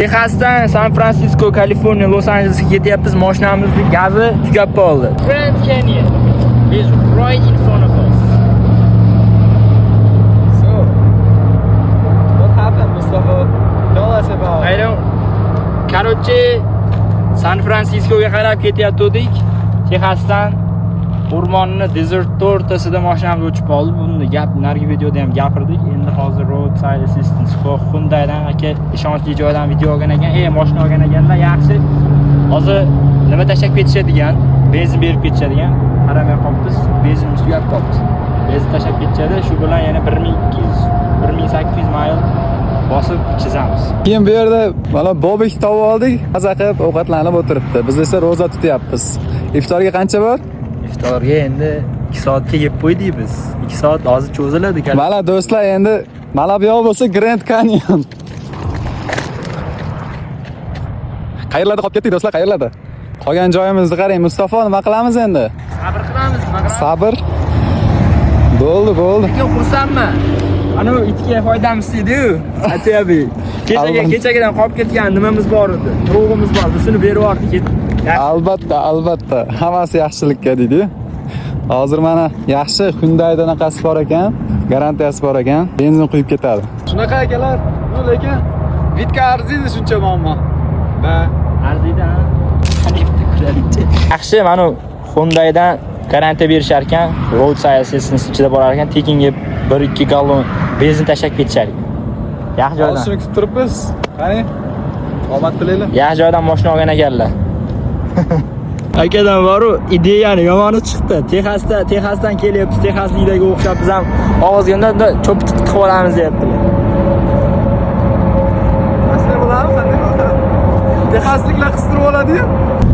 Texasdan San Fransisko, Kaliforniya, Los Anjelesga ketyapmiz. Mashinamizni gazi tugab qoldi. Grand Canyon is right in front of us. So, what happened, Mustafa? Tell us about. I don't. Короче, San Fransiskoga qarab ketayotgandik. Texasdan o'rmonni, desert o'rtasida mashinamiz o'chib qoldi. Buni gap narigi videoda ham gapirdik. Endi hozir roadside assistance Hyundai'dan aka ishonchli joydan video olgan ekan, mashina olgan ekanlar, yaxshi. Hozir nima tashlab ketishadigan, benzin berib ketishadigan, qaramay qolibmiz, benzinimiz tugab qolibdi. Benzin tashlab ketishadi, shu bilan yana 1200, 1800 mayl bosib chizamiz. Keyin bu yerda mana bobek topib oldik, maza qilib ovqatlanib o'tiribdi. Biz esa ro'za tutyapmiz. Iftorga qancha bor? Iftorga endi 2 soatga yeb qo'ydik biz. 2 soat hozir cho'ziladi. Mana do'stlar, endi mana bu yoq bo'lsa Grand Canyon. Qayerlarda qolib ketdik, do'stlar, qayerlarda? Qolgan joyimizni qarang, Mustafa, nima qilamiz endi? Sabr qilamiz, nima qilamiz? Sabr. Bo'ldi, bo'ldi. Lekin xursandman. Ana u itga foydamiz tegdi-yu. Aytyapti. Kechaga kechagidan qolib ketgan nimamiz bor edi? Urug'imiz bor. Shuni berib yubordik. Albatta, albatta. Hammasi yaxshilikka deydi. Hozir mana yaxshi Hyundai'da anaqasi bor ekan, garantiyasi bor ekan, benzin quyib ketadi. Shunaqa akalar, bu lekin Vitka arziydi shuncha muammo. Ha. Arziydi, ha. Qani bitta kulaylikchi. Yaxshi, mana Hyundai'dan garantiya berishar ekan, roadside assistance ichida borar ekan, tekinga 1-2 gallon benzin tashlab ketishar ekan. Yaxshi Hozir joydan. shuni kutib turibmiz. Qani? Omad tilaylik. Yaxshi joydan mashina olgan ekanlar. Akadan boru ideyani yomoni chiqdi. Texasdan kelyapmiz, Texasliklarga o'xshab biz ham og'izga undan cho'p tiqib olamiz deyaptilar. Asli bo'ladimi? Qanday bo'ladi? Texasliklar qistirib oladi-yu.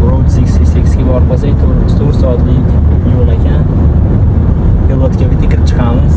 Road 66 ga borib qolsak, 4 soatlik yo'l ekan. Pilotga bitta kirib chiqamiz.